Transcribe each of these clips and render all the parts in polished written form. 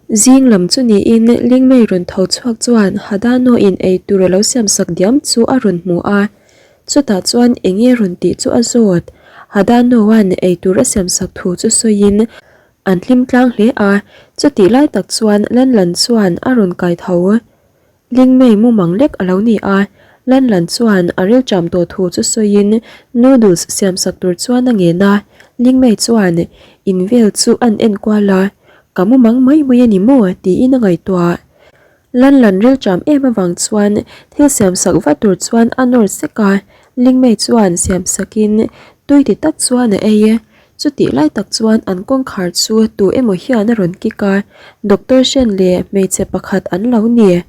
Zing lam chu niin Lingmei rawn tho chhuak chuan Hadano in ei tur a lo siam sak diam chu a rawn hmu a, chutah chuan eng nge rawn tih chu a zawt. Hadano-a'n ei tur a siam sak thu chu sawiin an hlim tlang hle a, chutih lai tak chuan Lanlan chuan a rawn kai tho. Lingmei mumang lek a lo ni a, Lanlan chuan a rilṭam tawh thu chu sawiin noodles siamsak tur chuan a ngen a, Lingmei chuan in vel chu an en kual a, Ka mumang mai mai a ni maw? tiin a ngaihtuah. Lanlan rilṭam em avang chuan thil siamsak vat tur chuan a nawr sek a, Lingmei chuan siamsakin tui ti tak chuan a ei. Chutih lai tak chuan an kawngkhar chu tu emaw hian a rawn kik a, Doctor Shen leh hmeichhe pakhat an lo ni.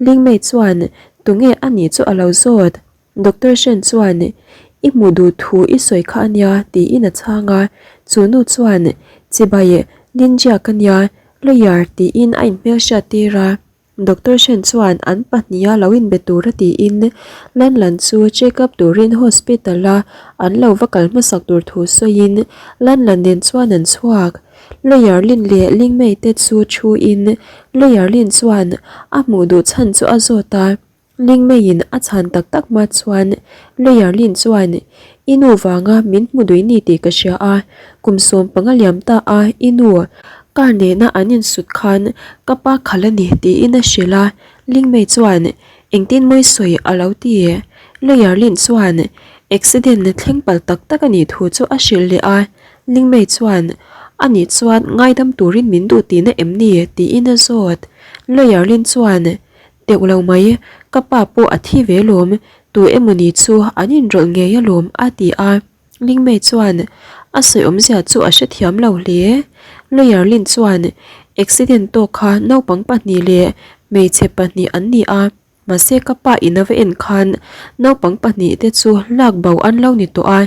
Lingmei chuan tunge a nih chu a lo zawt. Doctor Shen chuan I hmuh duh thu i sawi kha a nia tiin a chhang a, chu nu chuan Chibai Linjia ka nia, lawyer tiin a inhmelhriat tir a. Doctor Shen chuan an pahniha lo inbe tura tiin Lan Lan chu check up turin hospital a an lo va kal hmasak tur thu sawiin Lan Lan nen chuan an chhuak. Lawyer Lin leh Ling Mei te chu thu in Lawyer Lin chuan a hmuh duh chhan chu a zawt a, Ling Meiin a chhan tak tak hma chuan Lawyer Lin chuan I nu vanga min hmu dui ni tih ka hria a, kum 15 liam ta a i nu car nena an insut khan ka pa khalh a ni tiin a hrilh a, Lingmei chuan engtin mawi sawi a lo ti. Lawyer Lin chuan accident thleng palh tak tak a nih thu chu a hrilh leh a, Lingmei chuan a nih chuan ngaidam turin min duh tihna em ni tiin a zawt. Lawyer Lin chuan Teuh lo mai, ka pa pawh a thi ve lawm, tu emawni chu an inrawlh ngei alawm a ti a. Lingmei chuan a sawi awmzia chu a hrethiam lo hle. Lawyer Lin chuan accident tawk kha naupang pahnih leh hmeichhe pahnih an ni a, mahse ka pa in a va en khan naupang pahnih te chu lak bo an lo ni tawh a,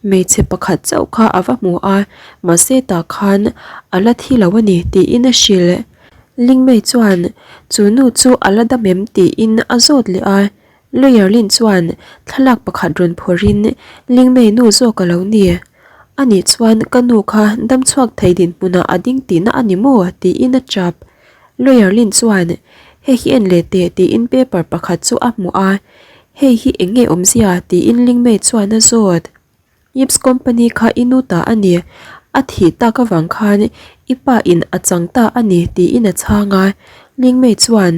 hmeichhe pakhat chauh kha a va hmu a, mahse tah khan a la thi lo a ni tiin a hrilh. Lingmei chuan chu nu chu a la dam em tiin a zawt leh a, Lawyer Lin chuan thlalak pakhat rawn phawrhin Lingmei nu zawk a lo ni. Anih chuan ka nu kha dam chhuak thei dinhmunah a ding tihna a ni maw tiin a chap. Lawyer Lin chuan hei hi en leh teh tiin paper pakhat chu a hmuh a, hei hi eng nge awmzia tiin Lingmei chuan a zawt. Yips company kha i nu ta a ni, a thih tak avang khan i pa in a chang ta a ni tiin a chhang a, Lingmei chuan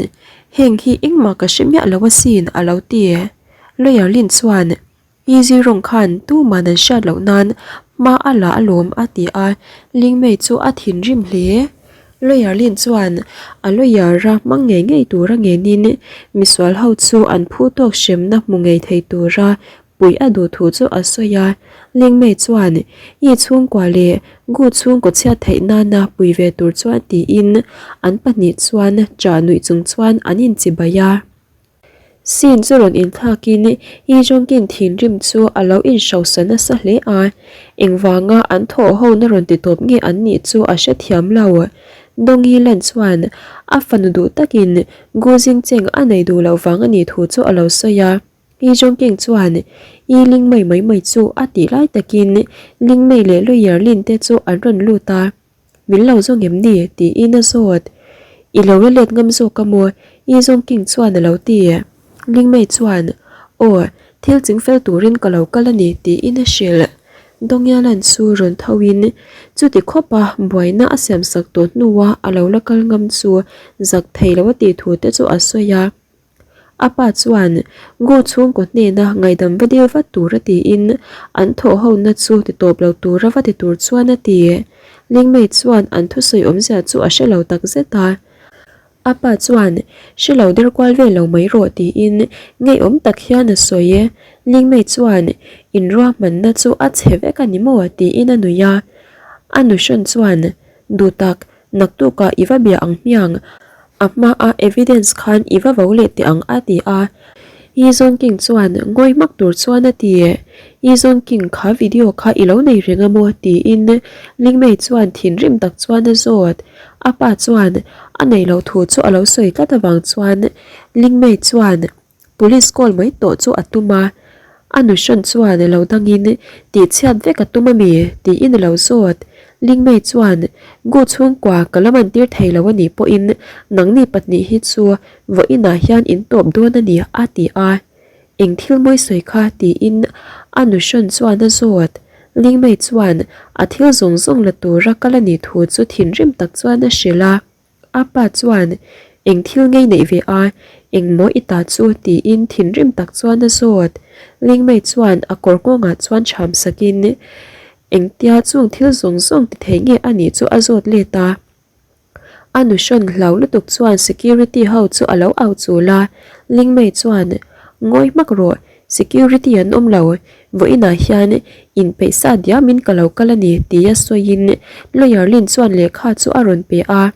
heng hi engmah ka hre miah lo asin a lo ti. Lawyer Lin chuan I zirrawng khan tuman an hriat loh nan hma a la alawm a ti a, Lingmei chu a thinrim hle. Lawyer Lin chuan a lawyer a hmang ngei ngei tura ngenin misual ho chu an phu tawk hremna hmu ngei thei tura Puih a duh thu chu a sawi a, Lingmei chuan I chhungkua leh Gu chhungkaw chhiat theih nana pui ve tur chuan tiin an pahnih chuan chah nuih chung chuan an inchibai a. Scene chu rawn inthlakin Yi Jongkin thinrim chu a lo inhrosa nasa hle a, engvanga an thawh ho na rawn ti tawp nge an nih chu a hrethiam lo. Dongyi Lan chuan a fanu duh takin Gu Jingcheng a nei duh loh vang a nih thu chu a lo sawi a. Yi Jongking chuan Yi Ling Mei mai mai chu a tih lai takin Ling Mei leh Lawyer Lin te chu an rawn lut a, Min lo zawng em ni? tiin a zawt. I lo la let ngam zawk a maw? Yi Jongking chuan a lo ti. Ling Mei chuan, Aw, thil ching fel turin ka lo kal a ni tiin a hrilh. Dongyalan chu rawn tho in chuti khawp a buaina a siamsak tawh hnua a lo la kal ngam chu zak thei lo a tih thu te chu a sawi a. A pa chuan Gu chhungkaw hnena ngaihdam va dil vat tura tiin an thawh hona chu ti tawp lo tura va ti tur chuan a ti. Lingmei chuan an thusawi awmzia chu a hre lo tak zet a. A pa chuan hre lo der kual vel lo mai rawh tiin ngeiawm tak hian a sawi. Lingmei chuan inruahmanna chu a chhe vek a ni maw tiin a nuih a. A nuhrawn chuan duhtak Naktukah i va bia ang hmiang, a hmaa evidence khan i va vo leh teh ang a ti a. Yi Zongking chuan ngawi hmak tur chuan a ti. Yi Zongking kha video kha i lo nei reng a maw? tiin Lingmei chuan thinrim tak chuan a zawt. A pa chuan a nei loh thu chu a lo sawi tlat avang chuan Lingmei chuan Police call mai tawh chu a tum a, a nuhrawn chuan lo dangin tihchhiat vek a tum a mi? tiin a lo zawt. Lingmei chuan, Gu chhungkua ka la mantir thei lo a nih pawhin nangni pahnih hi chu vawiinah hian in tawp dawn a ni, a ti a. Eng thil mawi sawi kha tiin a nuhrawn chuan a zawt. Lingmei chuan a thil zawng zawng la tura kal a nih thu chu thinrim tak chuan a hrilh a. A pa chuan, Eng thil ngei neih ve a, eng maw i ta chu? tiin thinrim tak chuan a zawt. Lingmei chuan a kawr nghawngah chuan chham sakin, Engtia chung thil zawng zawng ti thei nge a nih chu a zawt let a. A nuhrawn hlau lutuk chuan security ho chu a lo au chul a, Lingmei chuan, Ngawi hmak rawh, security an awm lo, vawiinah hian inpeih sa diamin ka lo kal a ni tia sawiin lawyer Lin chuan lehkha chu a rawn pe a.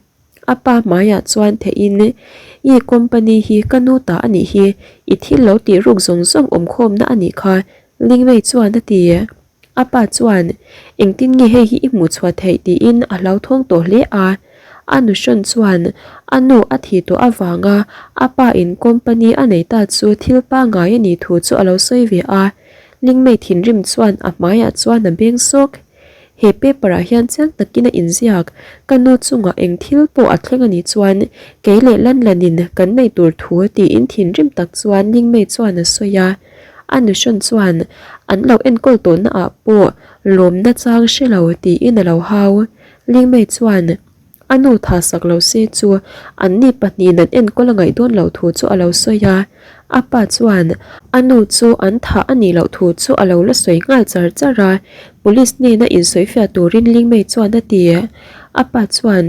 A pa hmaiah chuan theihin, I company hi ka nu ta a nih hi, i thil lo tih ruk zawng zawng awmkhawmna a nih kha, Lingmei chuan a ti. A pa chuan, Engtin nge hei hi i hmuh chhuah theih? tiin a hlauthawng tawh hle a. A nuhrawn chuan a nu a thih tawh avanga a pa in company a nei ta chu thil pangngai a nih thu chu a lo sawi ve a. Lingmei thinrim chuan a hmaiah chuan a beng sawk. He paper ah hian chiang takin a inziak, ka nu chungah eng thil pawh a thleng a nih chuan kei leh lan lanin kan nei tur thu tiin thinrim tak chuan Lingmei chuan a sawi a. A nuhrawn chuan an lo enkawl tawhna ah pawh lawmna chang hre lo tiin a lo hau. Lingmei chuan a nu tha sak lo se chu anni pahnihin an enkawl a ngaih dawn loh thu chu a lo sawi a. A pa chuan a nu chu an thah a nih loh thu chu a lo la sawi nghal char char a, police hnena insawifiah turin Lingmei chuan a ti. A pa chuan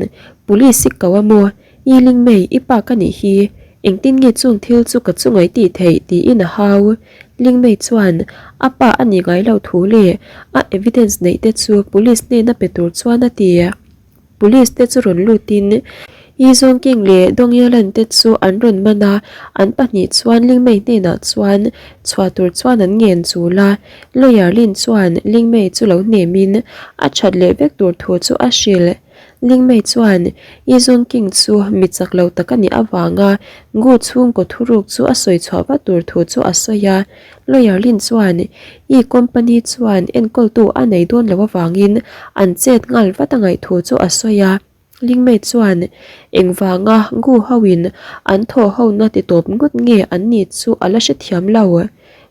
police i ko a maw? I Lingmei, i pa ka nih hi, engtin nge chung thil chu ka chungaih tih theih? tiin a hau. Lingmei chuan a pa a nih ngai loh thu leh a evidence neih te chu police hnena pe tur chuan a ti. Police te chu rawn lutin Yi Zongking leh Dong Yelan te chu an rawn man a, an pahnih chuan Lingmei hnenah chuan chhuah tur chuan an ngen chul a. Lawyer Lin chuan Lingmei chu lo hnemin a that leh vek tur thu chu a hrilh. Lingmei chuan Yi Zongking chu mi chak lo tak a nih avanga Gu chhungkaw thuruk chu a sawi chhuah vat tur thu chu a sawi a. Lawyer Lin chuan Yi company chuan enkawltu a nei dawn loh avangin an chet nghal vat a ngaih thu chu a sawi a. Lingmei chuan engvanga Gu hoin an thaw hona ti tawp ngawt nge an nih chu a la hrethiam lo.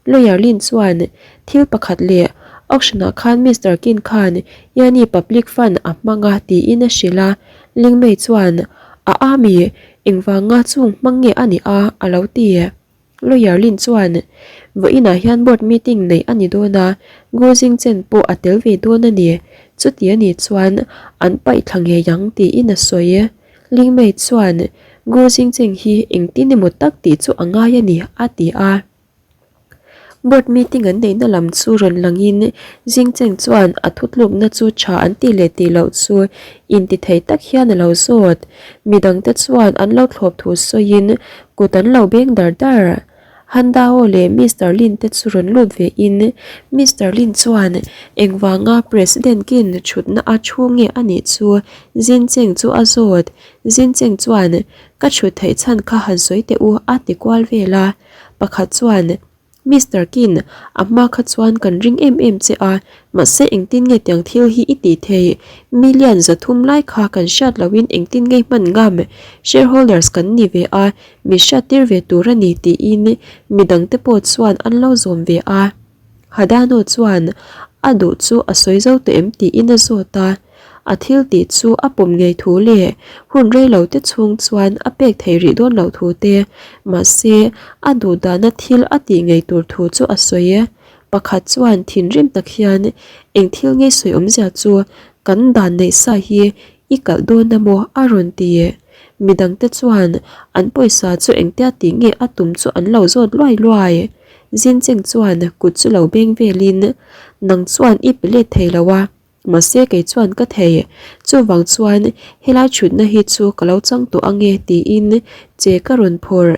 Lawyer Lin chuan thil pakhat leh auction ah khan Mister Kin khan Yani public fund a hmang a tiin a hrilh a. Lingmei chuan a ami engvanga chung hmang nge a nih a a lo ti. Lawyer Lin chuan, Vawiinah hian board meeting neih a ni dawn a, Gu Jingchen pawh a tel ve dawn a ni. Chuti a nih chuan an paih thla ngei ang tiin a sawi. Ling Mei chuan, Gu Jingcheng hi engtin emaw tak tih chu a ngai a ni, a ti a. Board meeting an neihna lam chu rawn langin Jingcheng chuan a thutlukna chu tha an tih leh tih loh chu intithei tak hian a lo zawt. Midangte chuan an lo thlawp thu sawiin Kut an lo beng dar dar. Han Dao leh Mister Lin te chu rawn lut ve in Mister Lin chuan engvanga President kin thutna a thu nge a nih chu Jin Cheng chu a zawt. Jin Cheng chuan ka thut theih chhan kha han sawi teh u a ti kual vel a. Pakhat chuan Mister Kin, a hma kha chuan kan ring em em che a, mahse engtin nge tiang thil hi i tih theih? Million 300 lai kha kan hriat lohin engtin nge hman ngam? Shareholders kan ni ve a, mi hriattir ve tur a ni tiin midangte pawh chuan an lo zawm ve a. Hadano chuan a duh chu a sawi zo tawh em tiin a zawt a. A thil tih chu a pawm ngei thu leh hun rei lo te chhung chuan a pek theih rih dawn loh thu te, mahse a duh dahna thil a tih ngei tur thu chu a sawi e. Pakhat chuan thinrim tak hian eng thil ngei sawi awmzia chu kan dan neih sa hi i kalh dawn a maw a rawn ti. Midangte chuan an pawisa chu engtia tih nge a tum chu an lo zawt luai luai. Zincheng chuan kut chu lo beng velin nang chuan i pe let thei lo a. Mahse kei chuan ka thei, chuvang chuan helai thutna hi chu ka lo chang tawh ange tiin che ka rawn phawrh.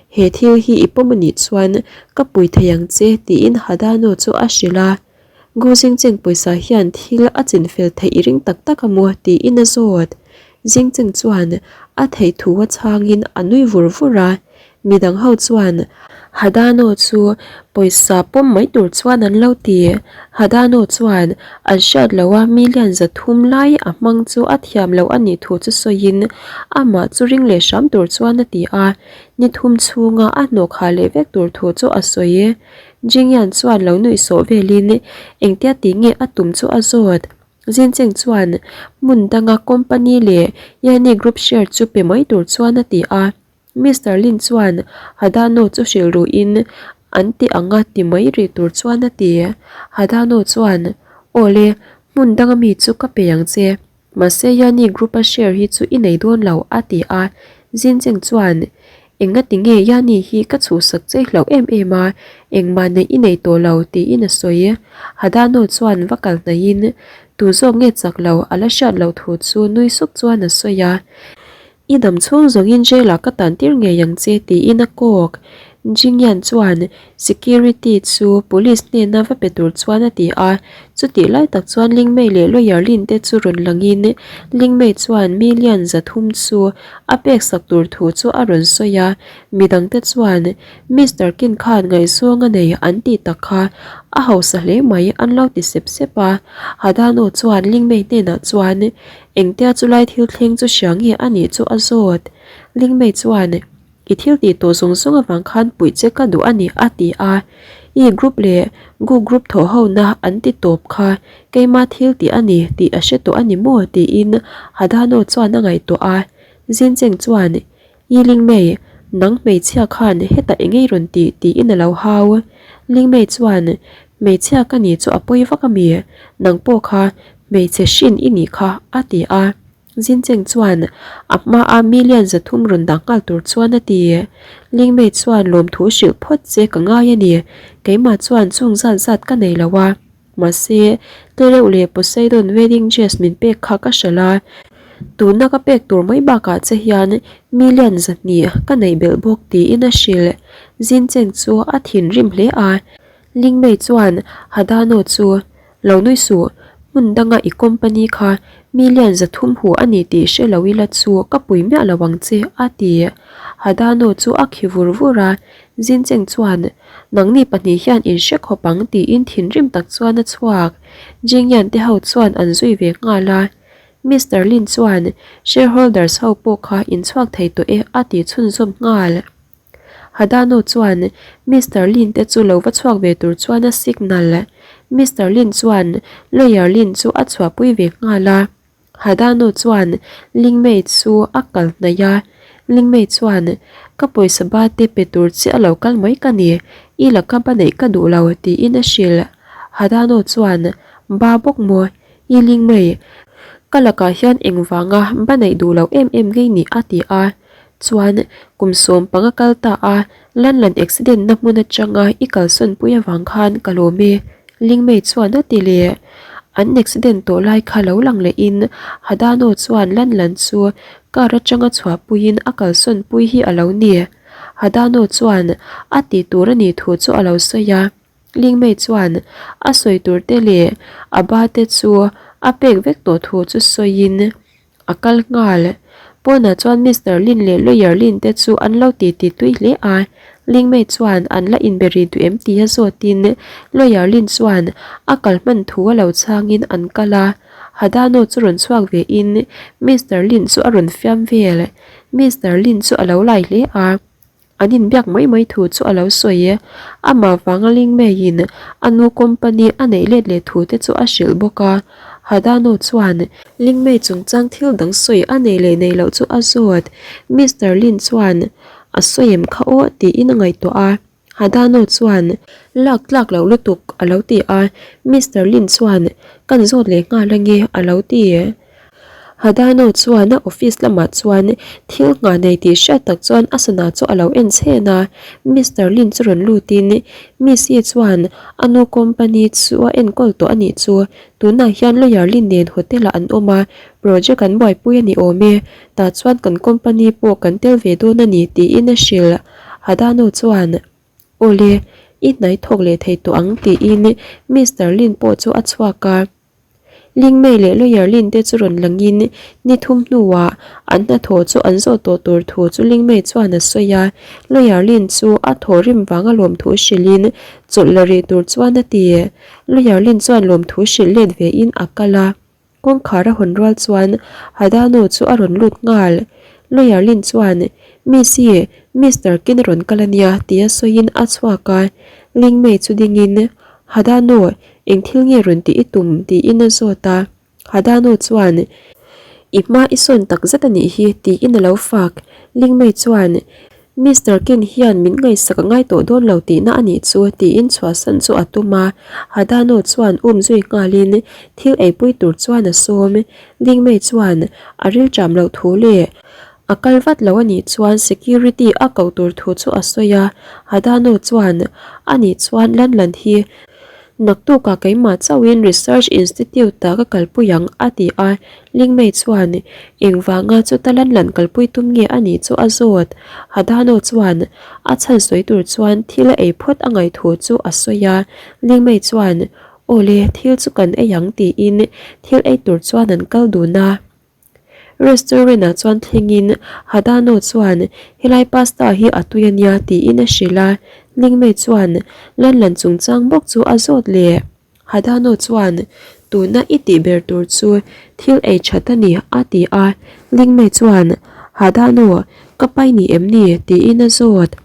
He thil hi i pawm anih chuan ka pui thei ang che tiin Hadano chu a hrilh a. Gu Jingcheng pawisa hian thil a chinfel theih i ring tak tak a maw tiin a zawt. Jingcheng chuan a theih thu a chhangin a nui vur vur a. Midang ho chuan Hadano chu pawisa pawm mai tur chuan an lo ti. Hadano chuan an hriat loh a million 300 lai a hmang chu a thiam loh a nih thu chu sawiin amah chu ring leh hram tur chuan a ti a. Ni thum chhunga a hnawh khah leh vek tur thu chu a sawi. Jingyan chuan lo nuih sawh velin engtia tih nge a tum chu a zawt. Zincheng chuan hmun danga company leh Yanni Group share chu pe mai tur chuan a ti a. Mister Lin chuan Hadano chu hrilh ruhin an ti anga ti mai rih tur chuan a ti. Hadano chuan, Aw le, hmun danga mi chu ka pe ang che. Mahse Yanni Group-a share hi chu i nei dawn lo, a ti a. Zincheng chuan, Engati nge Yanni hi ka chhuhsak che hlauh em em a, engmah neih i nei tawh lo, tiin a sawi. Hadano chuan va kal hnaihin, Tu zawk nge chak lo, a la hriat loh thu chu nui suk chuan a sawi a. I dam chhung zawngin jail ah ka tan tir ngei ang che tiin a kawk. Jingyan chuan security chu police hnena va pe tur chuan a ti a, chutih lai tak chuan Lingmei leh lawyer Lin te chu rawn langin Lingmei chuan million 300 chu a pek sak tur thu chu a rawn sawi a, midang te chuan Mister Kin khan ngaihzawng a nei an tih tak kha a hausa hle mai an lo ti sep sep a, Hadano chuan Lingmei hnenah chuan Engtia chulai thil thleng chu hria nge a nih chu a zawt. Lingmei chuan, I thil tih tawh zawng zawng avang khan puih che ka duh a ni a ti a. I group leh Gu group thawh hona an ti tawp kha keima thil tih a ni tih a hre tawh a ni maw tiin Hadano chuan a ngaihtuah a. Zincheng chuan, I Lingmei, nang hmeichhia khan hetah engei rawn tih tiin a lo hau. Lingmei chuan, Hmeichhia ka ni chu a pawi vak a mi, nang pawh kha hmeichhe hrin i nih kha, a ti a. Zincheng chuan a hmaa million 300 rawn dah nghal tur chuan a ti. Lingmei chuan lawmthu hrilh phawt che ka ngai a ni, keimah chuan chung zat zat ka nei lo a. Mahse, Tlereuh leh Poseidon wedding dress min pek kha ka hrilh a, tuna ka pek tur mai bakah che hian million 200 ka neih belh bawk tiin a hrilh. Zincheng chu a thinrim hle a, Lingmei chuan Hadano chu lo nui suh, hmun danga i company kha million 300 hu a ni tih hre lo ila chu ka pui miah lo ang che a ti. Hadano chu a khi vur vur a, Zincheng chuan Nangni pahnih hian in hre khawp ang tiin thinrim tak chuan a chhuak. Jingyan te ho chuan an zui ve nghal a. Mister Lin chuan shareholders ho pawh kha in chhuak thei tawh e a ti chhunzawm nghal. Hadano chuan Mister Lin te chu lo va chhuak ve tur chuan a signal. Mister Lin chuan lawyer Lin chu a chhuahpui ve nghal a. Hadano chuan Lingmei chu a kal hnaih a, Lingmei chuan, Ka pawisa ba te pe tur che a lo kal mai ka ni, i laka ba neih ka duh lo, tiin a hrilh. Hadano chuan, Ba bawk maw, i Lingmei, ka lakah hian engvanga ba neih duh loh em em ngei ni a ti a. Chuan, kum 15 kal ta a, Lanlan accident na hmun atanga i kalsawn pui avang khan ka lawm e, Lingmei chuan a ti leh. An accident tawh lai kha lo lang lehin Hadano chuan Lanlan chu car atanga chhuahpuiin a kalsawn pui hi a lo ni. Hadano chuan a tih tur a nih thu chu a lo sawi a. Lingmei chuan a sawi tur te leh a ba te chu a pek vek tawh thu chu sawiin A kal nghal. Pawnah chuan Mister Lin leh Lawyer Lin te chu an lo ti ti tui hle a. Lingmei chuan an la inbe rih duh em tia zawtin Lawyer Lin chuan a kal hman thu a lo chhangin an kal a. Hadano chu rawn chhuak ve in Mister Lin chu a rawn fiam vel. Mister Lin chu a lo lai hle a. An inbiak mai mai thu chu a lo sawi e. Amah vanga Lingmeiin a nu company a neih let leh thu te chu a hrilh bawk a. Hadano chuan Lingmei chungchang thil dang sawi a nei leh nei loh chu a zawt. Mister Lin chuan a sawi em kha aw tiin a ngaihtuah a. Hadano chuan lak tlak loh lutuk a lo ti a. Mister Lin chuan kan zawt leh nghal ange a lo ti. Hadano chuan a office lamah chuan thil nghah nei tih hriat tak chuan a sana chu a lo en chhen a, Mister Lin chu rawn lutin Miss Yi chuan a nu company chu a enkawl tawh a nih chu, tunah hian lawyer Lin nen hotel ah an awm a, project an buaipui a ni awm e, tah chuan kan company pawh kan tel ve dawn a ni tiin a hrilh. Hadano chuan. Awle, i hnai thawk leh thei tawh ang tiin Mister Lin pawh chu a chhuak a. Lingmei leh Lawyer Lin te chu rawn langin ni thum hnuah an hnathawh chu an zawh tawh tur thu chu Lingmei chuan a sawi a. Lawyer Lin chu a thaw rim vanga lawmthu hrilhin chawlh la rih tur chuan a ti. Lawyer Lin chuan lawmthu hrilh let vein a kal a. Kawngkhar a hawn rual chuan Hadano chu a rawn lut nghal. Lawyer Lin chuan, Missy, Mister Ken a rawn kal a nia, tia sawiin a chhuak a. Lingmei chu dingin, Hadano, eng thil nge rawn tih i tum? tiin a zawt a. Hadano chuan, I hma i sawn tak zet a nih hi, tiin a lo fak. Lingmei chuan, Mister Ken hian min ngaihsak a ngai tawh dawn lo tihna a nih chu tiin chhuahsan chu a tum a, Hadano chuan um zui nghalin thil eipui tur chuan a sawm. Lingmei chuan a rilṭam loh thu leh a kal vat lo a nih chuan security a koh tur thu chu a sawi a, Hadano chuan a nih chuan lan lan hi Naktukah keimah chauhin Research Institute-ah ka kalpui ang, a ti a. Lingmei chuan, Engvanga chuta lan lan kalpui tum nge a nih chu a zawt. Hadano chuan a chhan sawi tur chuan thil a ei phawt a ngaih thu chu a sawi a. Lingmei chuan, Aw le, thil chu kan ei ang, tiin thil ei tur chuan an kal dun a. Restaurant ah chuan thlengin Hadano chuan helai pasta hi a tui a nia tiin a hrilh a, Lingmei chuan Lanlan chungchang bawk chu a zawt leh. Hadano chuan tuna i tih ber tur chu thil ei that a ni a ti a, Lingmei chuan Hadano ka pai ni em ni tiin a zawt.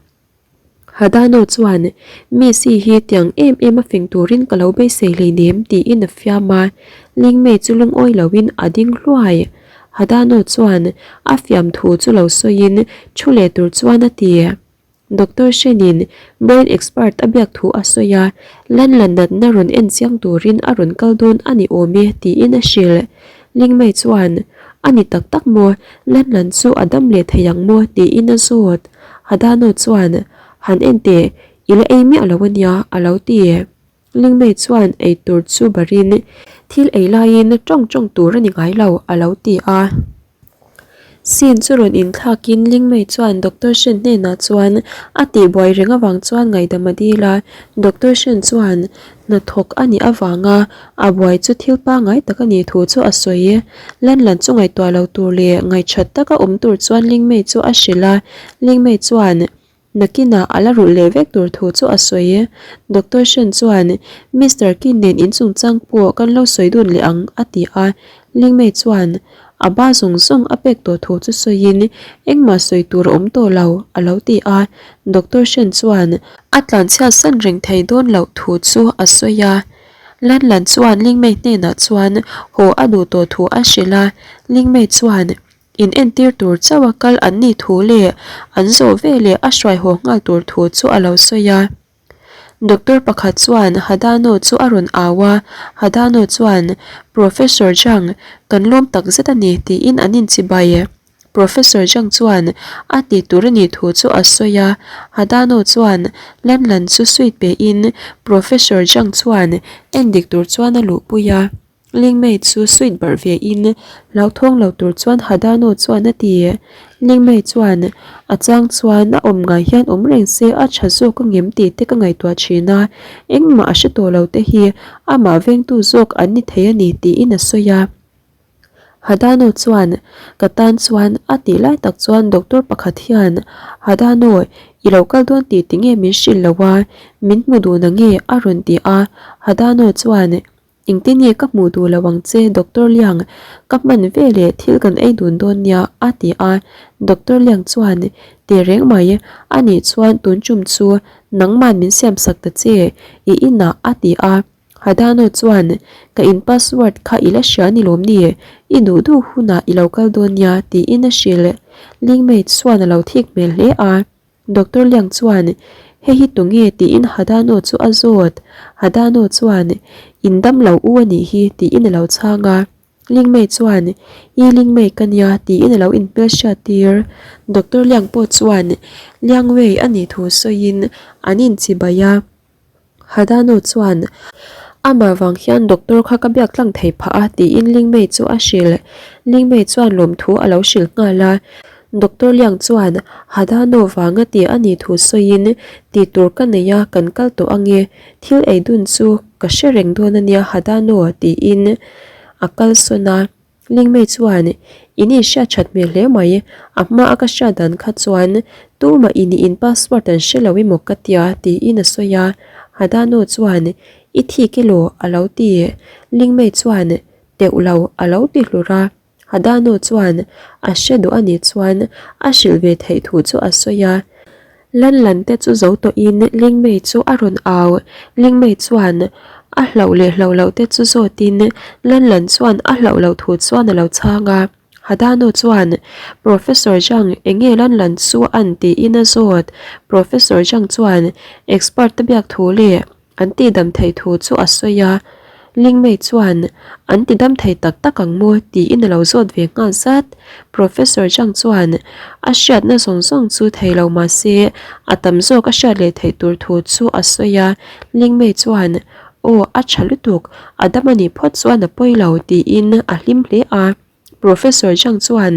Hadano chuan, Missy hi tiang em em a fing turin ka lo beisei hleinem tiin a fiam a, Lingmei chu lungawi loin a ding hluai. Hadano chuan a fiam thu chu lo sawiin thu leh tur chuan a ti. Doctor Shenin brain expert a biak thu a sawi a, Lan la natna rawn en chiang turin a rawn kal dawn a ni awm e tiin a hrilh. Lingmei chuan, A ni tak tak maw? Lan lan chu a dam leh thei ang maw? tiin a zawt. Hadano chuan, Han en teh, i la ei miah lo a nia, a lo ti. Lingmei chuan ei tur chu barin, Thil ei laiin tawng tawng tur a ni ngai lo, a lo ti a. Scene chu rawn inthlakin Lingmei chuan Doctor Shen hnenah chuan a tihbuai reng avang chuan ngaihdam a dil a. Doctor Shen chuan hnathawk a nih avanga a buai chu thil pangngai tak a nih thu chu a sawi. Lan lan chu ngaihtuah lo tur leh ngaihṭhat taka awm tur chuan Lingmei chu a hrilh a. Lingmei chuan Nakinah a la rulh leh vek tur thu chu a sawi. Doctor Shen chuan, Mister Kin nen in chungchang pawh kan lo sawi dun leh ang, a ti a. Lingmei chuan a ba zawng zawng a pek tawh thu chu sawiin, Engmah sawi tur a awm tawh lo, a lo ti a. Doctor Shen chuan a tlanchhiat san reng thei dawn loh thu chu a sawi a. Lan Lan chuan Lingmei hnenah chuan haw a duh tawh thu a hrilh a. Lingmei chuan In entir tur chauh a kal an nih thu leh an zawh veleh a hruai haw nghal tur thu chu a lo sawi a. Doctor pakhat chuan Hadano chu a rawn au a, Hadano chuan, Professor Zhang, kan lawm tak zet a ni tiin an inchibai. Professor Zhang chuan a ti tur a nih thu chu a sawi a, Hadano chuan Lan Lan chu suit pein Professor Zhang chuan endik tur chuan a luhpui a. Lingmei chu suit barh ve in hlauthawng lo tur chuan Hadano chuan a ti. Lingmei chuan a chang chuan a awm ngai hian awm reng se a tha zawk a ngem tih te ka ngaihtuah thin a, engmah a hre tawh lo te hi amah vengtu zawk an ni thei a ni tiin a sawi a. Hadano chuan ka tan chuan a tih lai tak chuan doctor pakhat hian Hadano i lo kal dawn tih tinge min hrilh lo a, min hmu duh na nge a rawn ti a. Hadano chuan Engtin nge ka hmuh duh lo ang che Doctor Liang, ka hman ve leh thil kan ei dun dawn nia a ti a, Doctor Liang chuan Teh reng mai, a nih chuan tun tum chu nangman min siam sak ta che, i inah a ti a, Hadano chuan Ka in password kha i la hria ni lawm ni, i duh duh hunah i lo kal dawn nia tiin a hrilh. Lingmate chuan a lo thik hmel hle a. Doctor Liang chuan, Hei hi tunge? tiin Hadano chu a zawt. Hadano chuan, In dam lo u a nih hi, tiin a lo chhang a. Lingmei chuan, I Lingmei ka nia, tiin a lo inhmelhriat tir. Doctor Liang pawh chuan Liang Wei a nih thu sawiin an inchibai a. Hadano chuan, Amah vang hian doctor kha ka biak tlang thei phah a, tiin Lingmei chu a hrilh. Lingmei chuan lawmthu a lo hrilh nghal a. Doctor Liang chuan, Hadano vanga ti a nih thu sawiin, Tih tur ka nei a, kan kal tawh ange. Thil ei dun chu ka hre reng dawn a nia Hadano, tiin. A kalsawn a. Lingmei chuan, In inhriat that hmel hle mai, a hma a ka hriat dan kha chuan tumah in in password an hre lo emaw ka tia tiin a sawi a. Hadano chuan, I thik elaw? a lo ti. Lingmei chuan, Teuh lo a lo ti hlur a. Hadano chuan a hre duh a nih chuan a hrilh ve theih thu chu a sawi a. Lan lan te chu zo tawhin Lingmei chu a rawn au. Lingmei chuan a hlauh leh hlauh loh te chu zawtin Lan lan chuan a hlauh loh thu chuan a lo chhang a. Hadano chuan Professor Zhang enge Lan lan chu an tiin a zawt. Professor Zhang chuan expert te biak thu leh An tihdam theih thu chu a sawi a, Lingmei chuan, An tidam thei tak tak ang maw? tiin a lo zawt ve nghal zat. Professor Zhang chuan, A hriatna zawng zawng chu thei lo mah se, a tam zawk a hriat leh theih tur thu chu a sawi a. Lingmei chuan, Aw, a tha lutuk, a dam a nih phawt chuan a pawi lo, tiin a hlim hle a. Professor Zhang chuan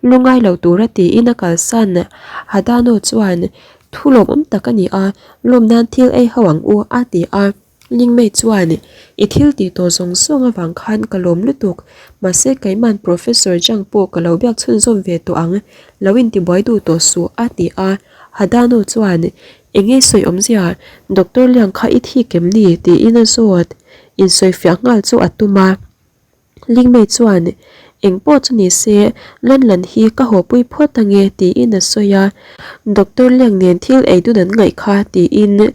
lungai lo tura tiin a kalsan. Hadano chuan thu lawmawm tak a ni a, lawm nan thil ei ho ang u a ti a. Lingmei chuan i thil tih tawh zawng zawng avang khan ka lawm lutuk, mahse keiman Professor Zhang pawh ka lo biak chhunzawm ve tawh ang, lo intibuai duh tawh suh a ti a. Hadano chuan eng nge sawi awmzia, Doctor Liang kha i thik em ni? tiin a zawt. Insawifiah nghal chu a tum a. Lingmei chuan, Eng pawh chu ni se, Lan Lan hi ka hawpui phawt ange tiin a sawi a, Doctor Liang nen thil ei dun an ngaih kha tiin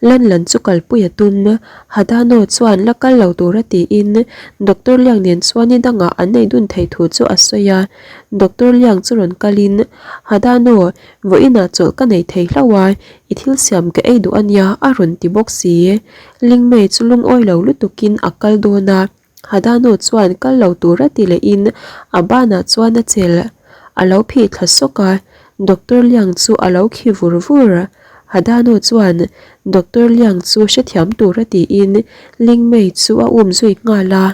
Lan Lan chu kalpui a tum. Hadano chuan la kal lo tura tiin Doctor Liang nen chuan ni dangah an ei dun theih thu chu a sawi a, Doctor Liang chu rawn kalin, Hadano, vawiinah chawlh ka nei thei hlauh a, i thil siam ka ei duh ania a rawn ti bawk si. Lingmei chu lungawi lo lutukin a kal dawn a. Hadano chuan kal lo tur a ti lehin a banah chuan a chelh. A lo phih thla sawk a, Doctor Liang chu a lo khi vur vur. Hadano chuan Doctor Liang chu hrethiam tur a tiin Lingmei chu a um zui nghal a.